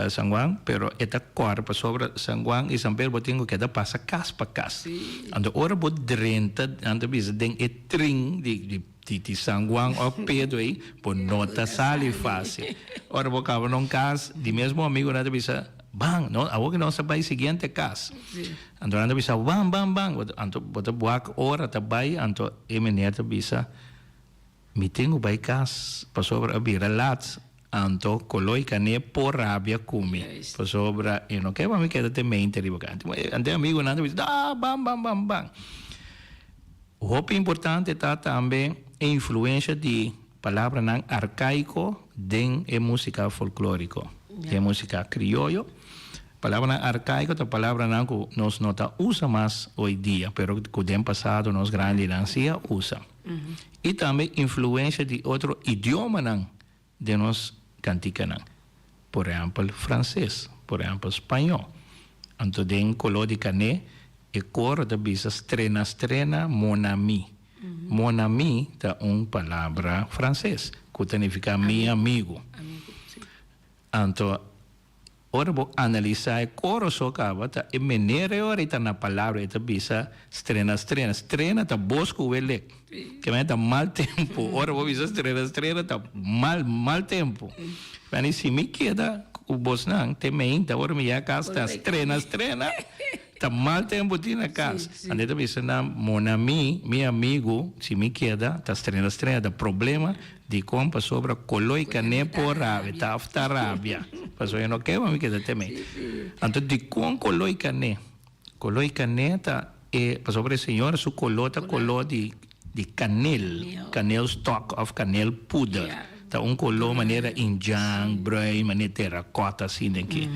San Juan, pero e ta kòrda pasobra San Juan i San Pedro bo tin ku keda pasa kas pa kas. Anto ora bo drenta, nan ta bisa den e trin di di San Juan òf Pedro ei, bo no ta sali fásil. Ora bo kaba na un kas, di mes bo amigunan ta bisa, Ban, no, awor ku nos ta bai siguiente kas. Anto nan ta bisa, Ban, ban, ban. Anto bo ta wak ora ta bai, anto e meneer ta bisa, Mi tin ku bai kas pasobra a bira lat, anto koloi kané por rabia ku mi pasobra e no ke pa mi keda te mente riba kaya. Anto e amigunan ta bisa, ah, ban, ban, ban, ban. Hopi importante ta tambe e influensha di palabranan arkaiko den e músika folklóriko, den e músika krioyo. Palabranan arkaiko ta palabranan ku nos no ta usa mas hoy dia, pero ku den pasado nos grandinan si a usa. I tambe influensha di otro idiomanan den nos kantikanan. Por ehèmpel franses, por ehèmpel spañó. Anto den koló di kané e koro ta bisa strena strena mon ami. Mon ami ta un palabra franses ku ta nifiká mi amigu. Anto Ora bo analisá e koro so kaba ta e menera e ora e ta na palabra e ta bisa strena strena. Strena ta bos ku welek. Ke manera ta mal tempu. Ora bo bisa strena strena ta mal mal tempu. Mane si mi keda ku bosnan te meinta ora mi yega kas ta strena strena ta mal tempu tin na kas. Ante ta bisa nan mon ami mi amigu si mi keda ta strena strena ta problema. Dikon? Pasobra koló i kané por rabia, ta òf ta rabia. Pasobra e no ke pa mi keda temé. Anto dikon koló i kané? Koló i kané ta e, pasobra e señora su koló ta koló di di kanel, kanelstok òf kanel puder. Ta un koló manera indjan, bruin, manera terakòta asina aki.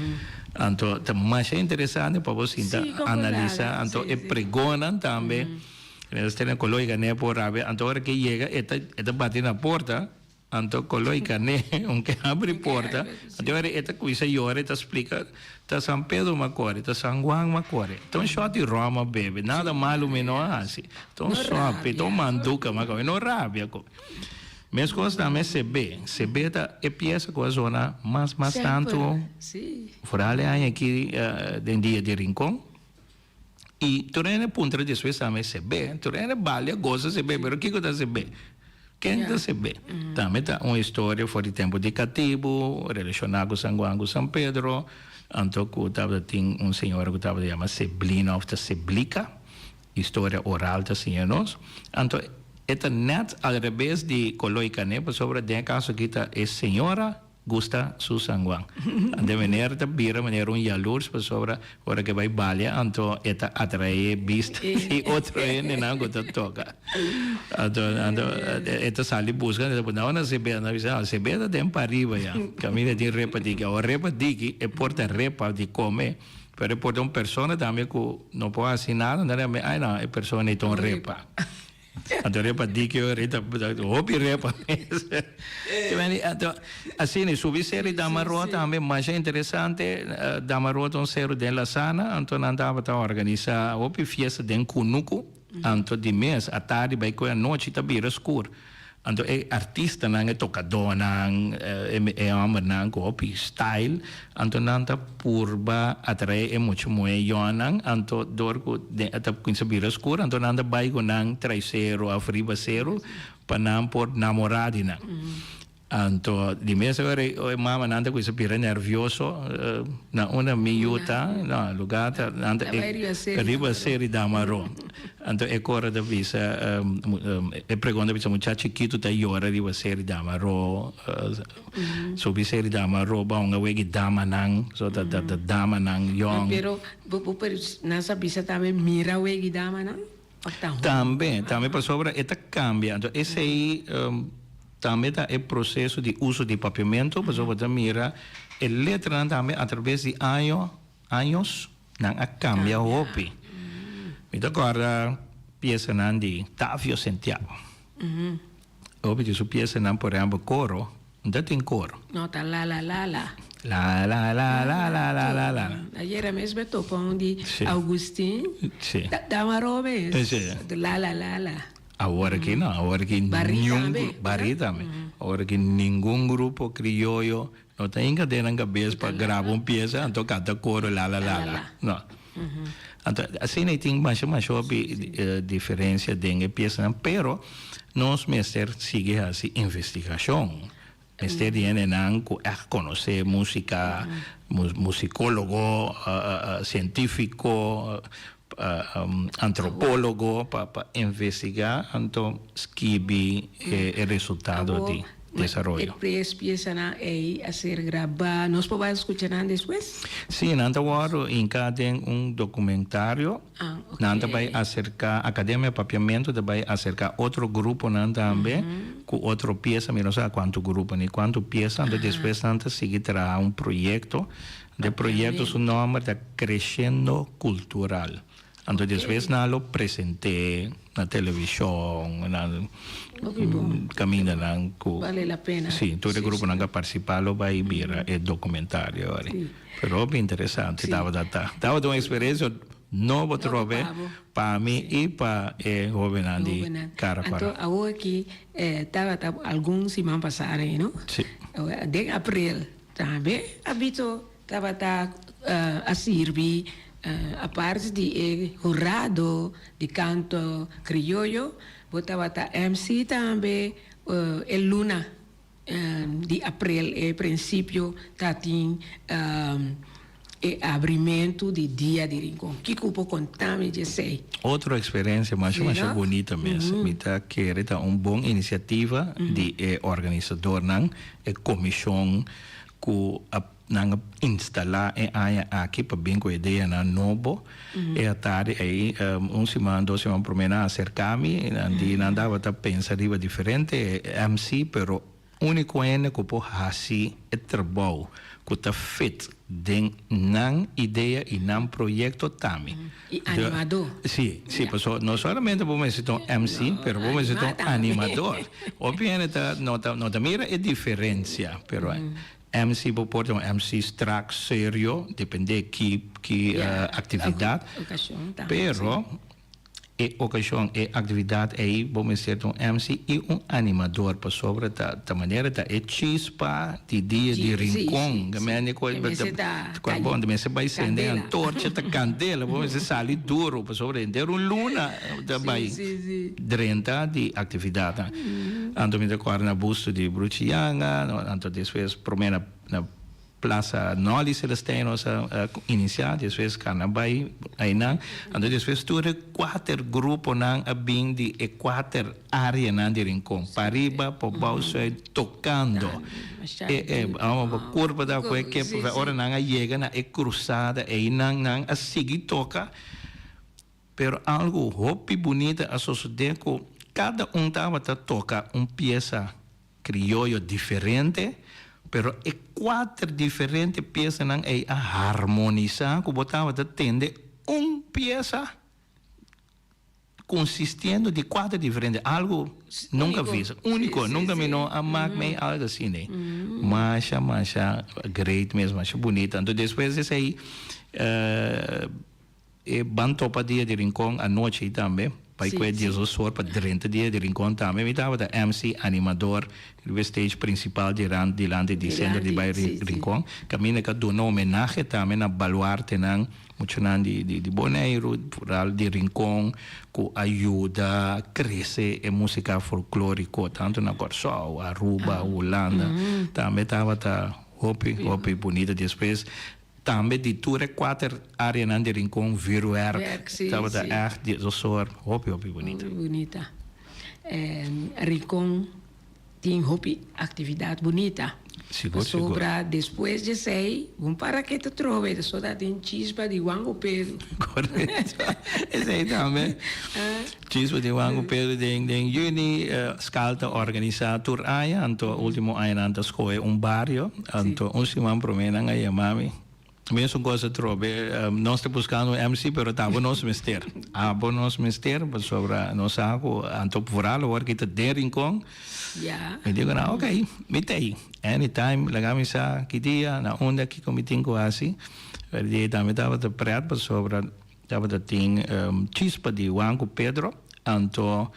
Anto ta masha interesante pa bo sinta analisá. Anto e pregonnan tambe. Nos tene koló i kané por rabia, anto ora ke yega e ta e ta bati na porta, anto koló i kané un ke habri porta, anto ora e ta kuminsá yora e ta splika, ta San Pedro m'a kore, ta San Juan m'a kore, ta un shòt di ròm m'a bebe, nada malu mi no a hasi, ta un sòpi, ta un manduka m'a kome, no rabia ku mi. Meskos tambe Sebé, Sebé ta e piesa ku a zona mas mas tantu foral e aña aki den dia di Rincon. I tur hende puntra despues tambe Sebé, tur hende balia gosa Sebé, pero kiko ta Sebé? Ken ta Sebé? Tambe ta un historia for di tempu di katibu, relashoná ku San Juan ku San Pedro, anto ku tabata tin un señora ku tabata yama Seblina òf ta Seblika, historia oral ta siña nos. Anto e ta nèt alrebes di Koló i Kané, pasobra den e kaso aki ta e señora Gusta su San Juan. Anto meneer ta bira manera un yalurs pasobra ora ke bai balia anto e ta atrae bista di otro hendenan ku ta toka. Anto anto e ta sali buska e ta puntra unda Sebeda? Nan bisa Sebeda den pariba ya. Kaminda tin repa diki. Awor repa diki e por ta repa di kome pero e por ta un persona tambe ku no por hasi nada nan ta ay no e persona ei ta un repa. Anto repa diki ahorita hopi repa mes. Anto asina e subi seri Damaroa tambe masha interesante. Damaroa ta un seru den Lasana anto nan tabata organisa hopi fiesta den kunuku. Anto di mes atardi bai ku e anochi ta bira skur. Anto e artistanan, e tokadónan, e hòmbernan ku hopi style, anto nan ta purba atraé e mucha muhé yònnan, anto dor ku den ta kuminsá bira skur, anto nan ta bai ku nan trai seru òf riba seru pa nan por namorá di nan. Anto di mes ora e mamanan ta kuminsá bira nèrvioso, na unda mi yu ta, no, lugá ta, nan ta riba seru Damaró. Anto e kora ta bisa, e pregunta bisa mucha chikitu ta yora riba seri dama ro, subi seri dama ro ba hunga wegi damanan, so ta ta damanan yong. Pero bo bo por nan sa bisa tambe mira wegi damanan of ta hunga? Tambe, tambe pasobra e ta cambia, anto esey tambe ta e proceso di uso di papiamento, pasobra bo ta mira e letranan tambe atraves di año, años. Nan a cambia hopi. Mi ta corda piesanan di Tavio Sentiago. Hopi di su piesanan, por ehempel koro, no ta tin koro. No, ta la la la la. La la la la la la la la. Ayera mes me topa un di Augustin. Si. Dama Robes. Si. La la la la. Awor aki no, awor aki Barí niun tambe. barí tambe. Awor aki ningun grupo krioyo no ta hinka den nan kabes pa graba un piesa anto kanta koro la la la la. No. Anto asina ei tin masha masha hopi diferencia den e piesanan pero nos mester sigui hasi investigashon. Mester di hendenan ku ègt konosé músika, musikólogo, sientífiko, antropólogo pa investigá anto skibi e resultado di desaroyo. E tres piesanan ei a ser grabá. Nos por bai skucha nan despues? Sí, nan ta wòrdu hinká den un dokumentario. Ah, ok. Nan ta bai aserká Akademia Papiamentu ta bai aserká otro gruponan tambe ku otro piesa. Mi no sa kuantu grupo ni kuantu piesa. Anto despues nan ta sigui traha un proyekto. Anto e proyekto su nòmber ta Kreshendo Kultural. Anto despues nan lo present'é na televishon, na kamindanan ku. Bale la pena. Sí, tur e gruponan ku a partisipá lo bai mira e dokumentario ori. Pero hopi interesante tabata ta. Tabata un eksperensia nobo trobe pa mi i pa e hóbennan di Karapará. Anto awor aki tabata algun siman pasá rei, no? Sí. Den aprel tambe a bito Tabata a sirbi aparte di e hurado di kanto krioyo, bo tabata MC tambe e luna di aprel e prinsipio ta tin e abrimentu di Dia di Rincon. Kiko bo por konta mi di esei? Otro eksperensia masha masha bunita mes. Mi ta kere ta un bon inisiativa di e organisadornan, e komishon ku a nan a instalá e aña aki pa bin ku ideanan nobo. E atardi ei un siman, dos siman promé nan a aserká mi, nan di nan tabata pensa riba diferente MC, pero úniko hende ku por hasi e trabou ku ta fit den nan idea i nan proyekto ta mi. I animadó. Sí, sí, pasobra no solamente bo mester ta un MC, pero bo mester ta un animador. Hopi hende ta no ta no ta mira e diferencia, pero MC bo por ta un MC strak, serio, depende ki ki actividad. Pero E okashon, e aktividat ei bo mester ta un MC i un animador pasobra ta ta manera ta e chispa di dia di Rincon. Ke mende ku ta bon ta mester bai sende e antorcha ta kandela bo mester sali duro pasobra henter un luna ta bai drenta di aktividatnan. Anto mi ta kòrda na busto di Bruchi Yanga anto despues promé na na. Plaza Nolly Celestijn nos a inicia, despues cana bay aynan, anto despues tur e cuater gruponan a bin di e cuater areanan di Rincon, pariba, pabao, zuid, tocando. E e curpa ta cu e kepa, ora nan a yega na e cruzada eynan nan a sigui toca, pero algo hopi bunita a sosode cu cada un tabata toca un pieza Krioyo diferente, pero e kuater diferente piesanan ei a harmonisá ku bo tabata tende un piesa konsistiendo di kuater diferente, algu nunka visto, úniko, nunka mi no a mak mei algu asina ei. Masha, masha great mes, masha bunita. Anto despues di esei E ban topa dia di Rincon anochi ei tambe, bai ku e diesdos or pa drenta dia di Rincon tambe. Mi tabata MC, animador, riba e stage principal dilanti di centro di bai Rincon. Caminda cu a duna homenahe tambe na baluartenan, muchanan di Boneiru, vooral di Rincon, cu a yuda crece e musica folklorico tanto na Corsou, Aruba, Hulanda. Tambe tabata hopi, hopi bunita. Despues Tambe di tur e kuater areanan di Rincon vuurwerk tabata ègt di esos soort hopi hopi bunita. Hopi bunita. En Rincon tin hopi actividad bunita. Sigur sigur. Pasobra despues di esei un para ke ta trobe ta so ta tin chispa di Juan ku Pedro. Korekto. Esei tambe. Chispa di Juan ku Pedro den den juni skal ta organisa tur aña anto ultimo añanan ta skohe un bario anto un siman prome nan a yama mi. Mesun kos atrobe, nos ta buskando un MC pero ta abo nos mester. Abo nos mester pasobra nos sa ku anto vooral awor ki ta den Rincon. Mi di ku nan, ok, mi ta ei. Anytime laga mi sa ki dia, na unda, kiko mi tin ku hasi. Pero di ei tambe tabata pret pasobra tabata tin chispa di Juan ku Pedro, anto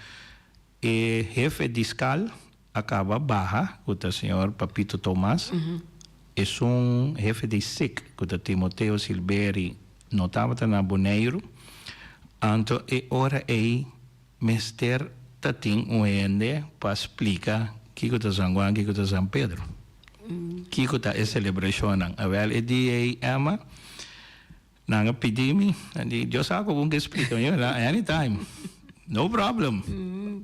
e hefe di skal a kaba baha ku ta señor Papito Tomas, esun hefe di sik ku ta Timoteo Silberi no tabata na Boneiru, anto e ora ei mester ta tin un hende pa splika kiko ta San Juan, kiko ta San Pedro, kiko ta e selebrashonnan. Awel e dia ei Emma. Nan a pidi mi, nan di, Dios sa ku bo ke splika mi, anytime, no problem.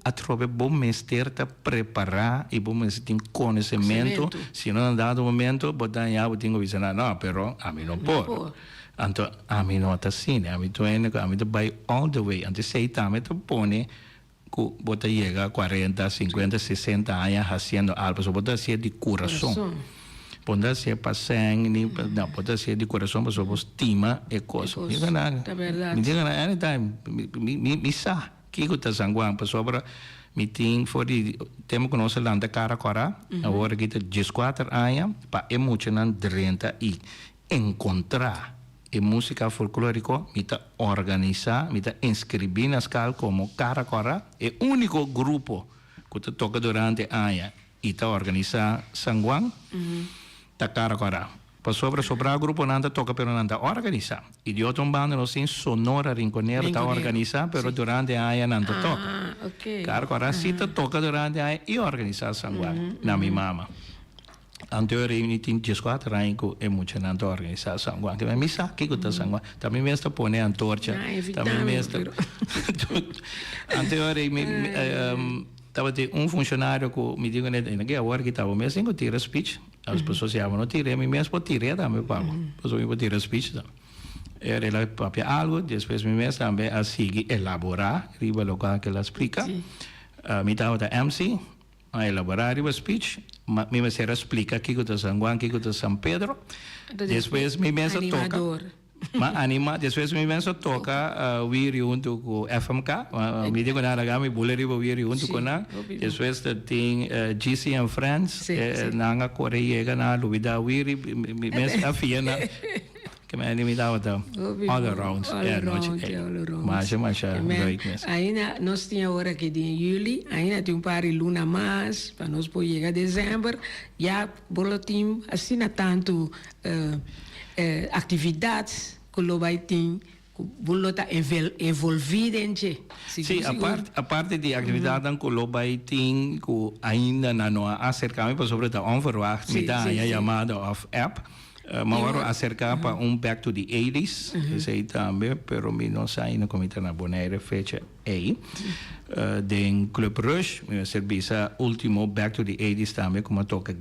Atrobe bo mester ta prepará i bo mester tin konosementu, si no na dado momento bo ta haña bo tin ku bisa nan, no, pero ami no por. Anto ami no ta asina, ami ta un hende ku ami ta bai all the way, anto esei tambe ta pone ku bo ta yega kuarenta, sinkuenta, sesenta aña hasiendo algu, pasobra bo ta hasié di kurason. Bo no ta hasié pa sèn ni pa, no, bo ta hasié di kurason pasobra bo stima e kos. Mi ta gana, mi ta gana anytime, mi, mi, mi sa kiko ta San Juan pasobra mi tin for di tempu ku nos a lanta kara kòrá, awor aki ta dieskuater aña pa e muchanan drenta i enkontrá E músika folklóriko mi ta organisá, mi ta inskribí na skal komo Kara Kòrá, e úniko grupo ku ta toka durante aña i ta organisá San Juan ta Kara Kòrá. Pasobra sobrá gruponan ta toka pero nan ta organisá. I di otro un banda nos tin Sonora Rinconero ta organisá pero durante aña nan ta toka. Kara Kòrá sí ta toka durante aña i organisá San Juan na mi mama. Anto e reuni tin dieskuater aña ku e muchanan ta organisá San Juan. Ke mi sa kiko ta San Juan. Ta mi mes ta pone antorcha. Ta mi mes ta Anto e rei mi tabatin un funshonario ku mi di kuné ke awor ki ta bo mes tin ku tira speech. Pasobra si abo no tir'é mi mes por tir'é tambe pa bo. Pasobra mi por tira speech tambe. E rei la papia algu, despues mi mes tambe a sigui elaborá riba lokual ke el a splika. Mi tabata MC. A elaborá riba speech, ma mi mester a splika kiko ta San Juan, kiko ta San Pedro. Despues mi mes a toka. Ma anima, despues mi mes a toka wiri huntu ku FMK. Mi di ku nan laga mi bula riba wiri huntu ku nan. Despues ta tin GC and Friends, nan a kore yega, nan a lubida wiri, mi mes a fia nan. Ke mende mi tabata all around e anochi ei. Masha masha leuk mes. Ainda nos tin awor aki den juli, ainda tin un par di luna mas pa nos por yega december. Ya bo lo tin asina tantu actividad cu lo bay tin cu bo lo ta envolvi den dje. Si, aparte di actividadnan cu lo bay tin cu ainda nan no a acerca mi pasobra ta onverwacht mi ta haña yamada of app. Mi a wòrdu aserká pa un Back to the Eighties, esei tambe, pero mi no sa ainda ku mi ta na Bonaire fecha ei. Den Club Rush mi mester bisa último Back to the Eighties tambe ku mi a toka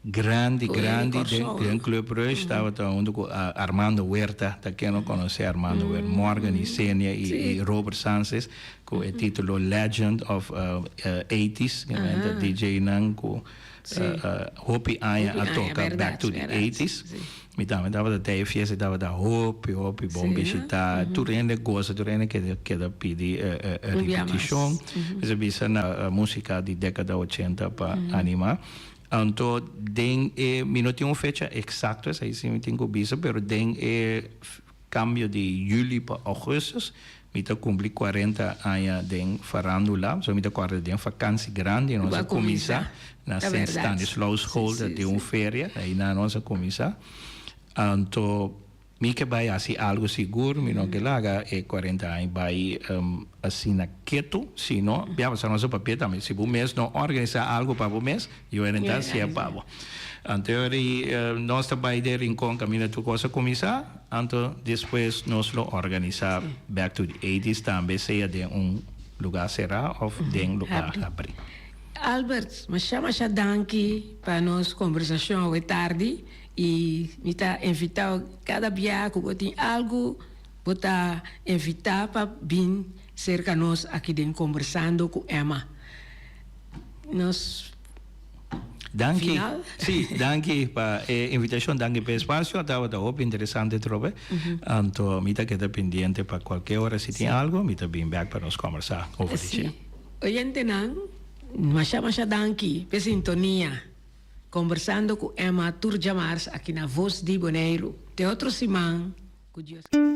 grandi grandi den Club Rush tabata huntu ku Armando Huerta, ta ken no konosé Armando Huerta, Morgan Isenia i Robert Sances ku e título Legend of Eighties, DJ nan ku Hopi aña a toka back to the eighties. Mi tambe tabata te e fiesta tabata hopi hopi bon bishita. Tur hende gosa, tur hende keda keda pidi ripitishon. Mester bisa na musika di dekada ochenta pa anima. Anto den e mi no tin un fecha eksakto esei si mi tin ku bisa pero den e kambio di juli pa augustus Mi ta cumpli cuarenta aña den farandula, so mi ta corda den vakantie grandi nos a cuminsa na Sint Stanislaus School, ta den un feria, ayina nos a cuminsa. Anto mi ke bay haci algo sigur, mi no ke laga e cuarenta aña bay asina ketu, sino bia pasobra nos a papia tambe, si bo mes no organisa algo pa bo mes, yo e renta hacié pa bo. Anto nos ta bay den Rincon caminda tur cos a cuminsa. Anto despues nos lo organisá Back to the Eighties tambe sea den un lugá será òf den lugá habrí. Albert, masha masha danki pa nos kombersashon awe tardi i mi ta invitá bo kada bia ku bo tin algu bo ta invitá pa bin serka nos aki den Kombersando ku Emma. Nos. Danki. Final. Sí, danki pa e invitashon, danki pa e espasio. Tabata hopi interesante trobe. Anto mi ta keda pendiente pa kualke ora si tin algo, mi ta bin bèk pa nos kòmbersá over di dje. Sí. Oyentenan, masha masha danki p'e sintonia. Kombersando ku Emma tur djamars aki na Vos di Boneiru. Te otro siman, ku Dios.